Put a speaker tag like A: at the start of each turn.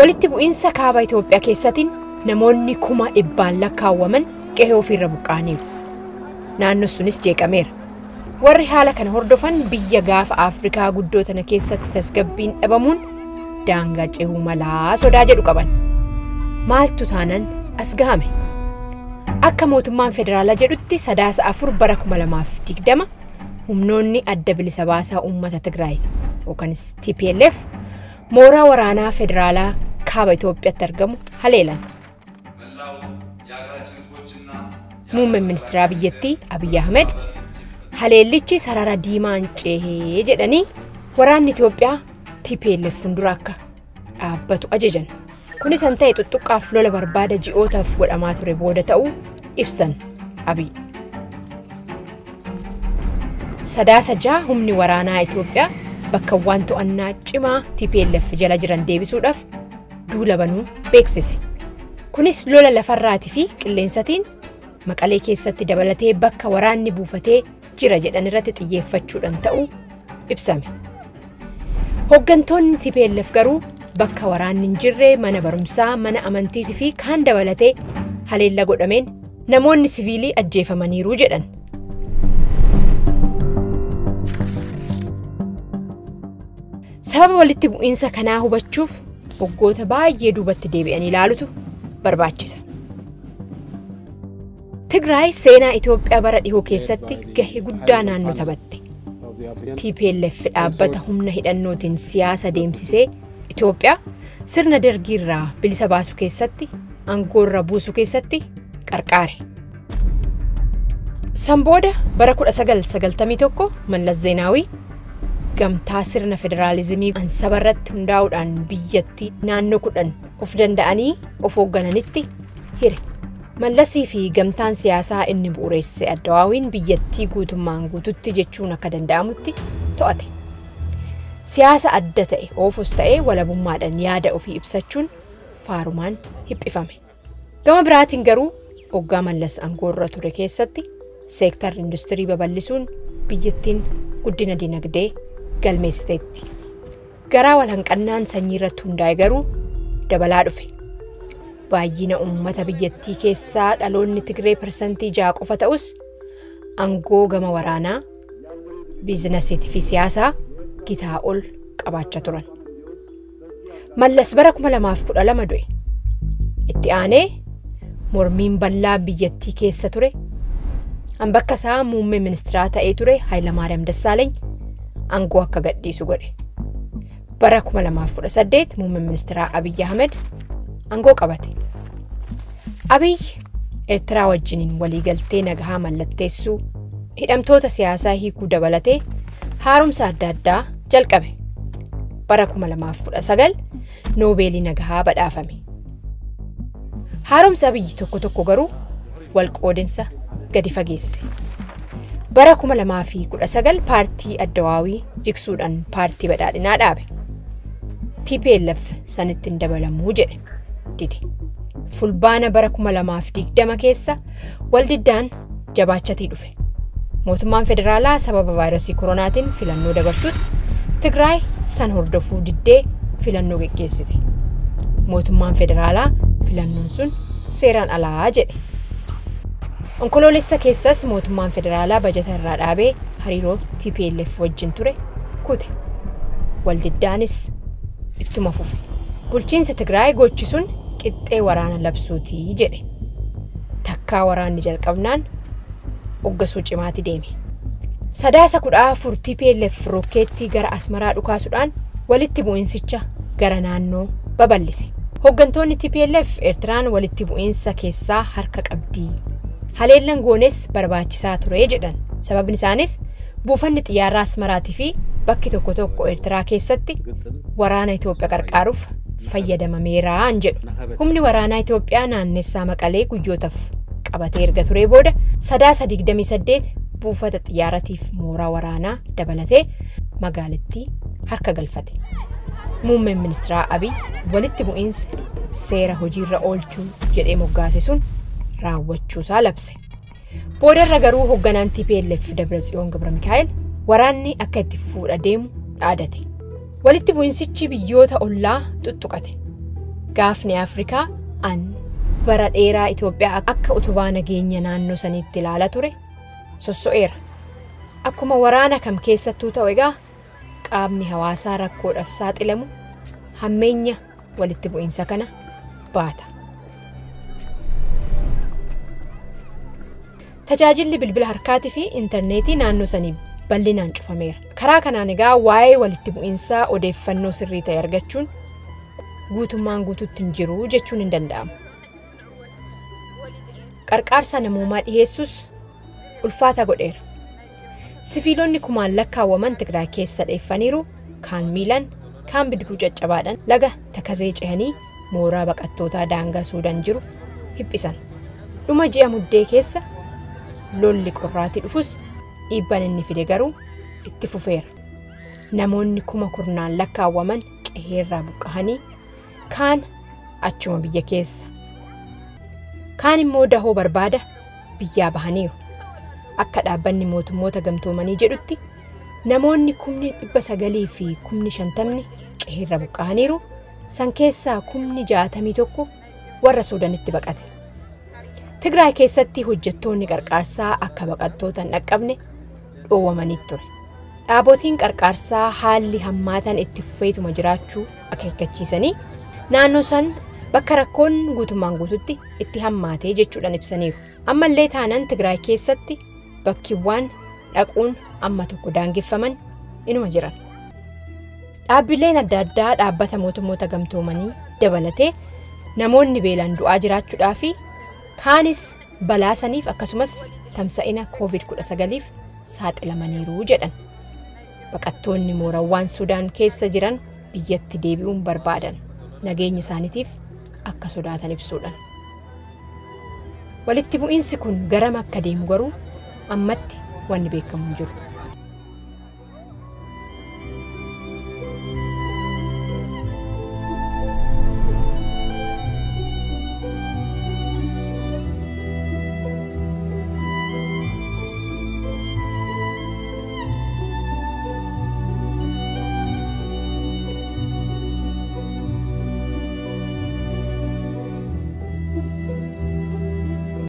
A: Walitti bu'iinsa kaaba Itoophiyaa keessatiin namoonni 100,000 lakkaawwaman qe'ee ofiirra buqqa'aniiru. Naannoon sunis jeeqameera. Warri haala kana hordofan biyya gaafa Afrikaa guddoo tana keessatti tasgabbiin dhabamuun daangaa cehuu malaa sodaa jedhu qaban. Maaltu taanan as gahame? Akka mootummaan federaalaa jedhutti Sadaasa 4 bara 2020 humnoonni adda bilisa baasaa uummata Tigraay yookanis TPLF mooraa waraanaa federaalaa kaaba Itoophiyaatti argamu haleelan. Muummeen ministeeraa biyyattii Abiyyi Ahmed haleellichi sarara diimaan ceehee jedhanii waraanni Itoophiyaa TPLF fuuldura akka dhaabbatu ajajan. Kunis kan ta'e tuttuqqaaf lola barbaada ji'ootaaf godhamaa ture booda ta'uu ibsan Abiy. Sadaasa 6 humni waraanaa Itoophiyaa bakkawwan to'annaa cimaa TPLF jala jiran deebisuudhaaf duula banuu beeksise. Kunis lola lafarraatii fi qilleensatiin Maqalee keessatti dabalatee bakka waraanni buufatee jira jedhan irratti xiyyeeffachuudhaan ta'uu ibsame. Hooggantoonni TPLF garuu bakka waraanni hin jirre mana barumsaa, mana amantiitii fi kaan dabalatee haleella godhameen namoonni siviilii ajjeefamaniiru jedhan. Sababa walitti bu'iinsa kanaa hubachuuf waggoota baay'ee duubatti deebi'anii ilaalutu barbaachisa. Tigraay seenaa Itoophiyaa bara dhihoo keessatti gahee guddaa naannoo taphatte. TPLF dhaabbata humna hidhannootiin siyaasa deemsisee Itoophiyaa sirna dargiirraa bilisa baasuu keessatti aangoorra buusuu keessatti qarqaare. San booda bara 1991 Mallas Zeenaawii gamtaa sirna federaalizimii ansaba irratti hundaa'uudhaan biyyattii naannoo 10 of danda'anii of hooggananitti hire. Mallasii fi gamtaan siyaasaa inni bu'uureesse Addawaawiin biyyattii guutummaan guututti jechuun akka danda'amutti to'ate. Siyaasa adda ta'e oofus ta'ee walabummaadhaan yaada ofii ibsachuun faarumaan hiphifame. Gama biraatiin garuu hoggaa Mallas aangoorra ture keessatti seektarri industirii babal'isuun biyyattiin guddina dinagdee galmeessiteetti. Garaa wal hanqannaan sanyii irratti hundaa'e garuu dabalaa dhufe. Baay'ina uummata biyyattii keessaa dhaloonni Tigree 6% qofa ta'us aangoo gama waraanaa, biizinasiitii fi siyaasaa gitaa ol qabaachaa turan. Mallas bara 2012 du'e. Itti aanee mormiin bal'aa biyyattii keessa ture. An bakka isaa muummee ministeeraa ta'ee ture Hayilamaariyaam Dassaaleeny aangoo akka gadhiisu godhe. Bara 2018 muummeen ministeeraa Abiyyi Ahmed aangoo qabate. Abiy Eertiraa wajjiniin waliigaltee nagahaa mallatteessuu, hidhamtoota siyaasaa hiikuu dabalatee haaromsa adda addaa jalqabe. Bara 2019 Noobeelii nagahaa badhaafame. Haaromsa Abiyyi tokko tokko garuu walqoodinsa gadi fageesse. Bara 2019 paartii Addawaawii jigsuudhaan paartii badhaadhinaa dhaabe. TPLF sanitti hin dabalamuu jedhe dide. Fulbaana bara 2020 keessa waldiddaan jabaachatii dhufe. Mootummaan federaalaa sababa vaayirasii koronaatiin filannoo dabarsus Tigraay san hordofuu diddee filannoo geggeessite. Mootummaan federaalaa filannoon sun seeraan alaa jedhe. Onkoloolessa keessas mootummaan federaalaa bajata irraa dhaabee hariiroo TPLF wajjin ture kute. Waldiddaanis ittuma fufe. Bulchiinsi Tigraay gochi sun qixxee waraana labsuutii jedhe. Takkaa waraanni jalqabnaan hoggasuu cimaati deeme. Sadaasa 14 TPLF rokkeettii gara Asmaraa dhukaasuudhaan walitti bu'insicha gara naannoo babal'ise. Hooggantoonni TPLF Eertiraan walitti bu'insa keessaa harka qabdii. Haleellan goones barbaachisaa ture jedhan. Sababni isaanis buufanni xiyyaaraa Asmaraatii fi bakki tokko tokko Eertiraa keessatti waraana Itoophiyaa qarqaaruuf fayyadamameeraan jedhu. Humni waraanaa Itoophiyaa naannessaa Maqalee guyyootaaf qabatee erga turee booda Sadaasa 28 buufata xiyyaaratiif mooraa waraanaa dabalatee magaalattii harka galfate. Muummeen ministeeraa Abiy walitti bu'iinsa seera hojiirra oolchuu jedhee moggaase sun raawwachuusaa labse. Boodarra garuu hoogganaan TPLF Dabratsiyoon Gabramikaa'el waraanni akka itti fufuudha deemu dhaadate. Walitti bu'insichi biyyoota ollaa tuttuqate. Gaafni Afrikaa an bara dheeraa Itoophiyaa akka utubaa nageenya naannoo saniitti ilaala ture sosso'eera. Akkuma waraana kam keessattuu ta'u egaa qaamni hawaasaa rakkoodhaaf saaxilamu hammeenya walitti bu'iinsa kana baata. Tajaajilli bilbila harkaatii fi intarneetii naannoo sanii bal'inaan cufameera. Karaa kanaan egaa waa'ee walitti bu'iinsaa odeeffannoo sirrii ta'e argachuun guutummaan guutuutti hin jiru jechuun hin danda'amu. Qarqaarsa namoomaa dhiheessus ulfaata godheera. Siviilonni kumaan lakkaawwaman Tigraay keessa dheeffaniiru, kaan miilan, kaan bidiruu caccabaadhaan laga Takazee cehanii mooraa baqattootaa daangaa Suudaan jiru hiphisan. Dhuma ji'a Muddee keessa lolli qorraatii dhufus dhiibbaan inni fide garuu itti fufeera. Namoonni 10,000 lakkaawwaman qe'eerraa buqqahanii kaan achuma biyya keessa. Kaan immoo dahoo barbaada biyyaa bahaniiru. Akka dhaabbanni mootummoota gamtoomanii jedhutti namoonni 950,000 qe'eerra buqqahaniiru. San keessaa 61,000 warra Suudaanitti baqate. Tigraay keessatti hojjettoonni qarqaarsaa akka baqattoota hin dhaqqabne dhoowwamanii ture. Dhaabotiin qarqaarsaa haalli hammaatan itti fufeetuma jiraachuu akeekkachiisanii naannoo san bakka rakkoon guutummaan guututti itti hammaatee jechuudhaan ibsaniiru. Ammallee taanaan Tigraay keessatti bakkiiwwan dhaquun amma tokko daangeffaman inuma jiran. Dhaabbileen adda addaa dhaabbata mootummoota gamtoomanii dabalatee namoonni beelaan du'aa jiraachuudhaa fi kaanis balaa saniif akkasumas tamsa'ina COVID-19f saaxilamaniiru jedhan. Baqattoonni moorawwan Sudaan keessa jiran biyyatti deebi'uun barbaadan nageenya isaaniitiif akka sodaatan ibsuudhaan. Walitti bu'iinsi kun garam akka deemu garuu ammatti wanni beekamu hin jiru.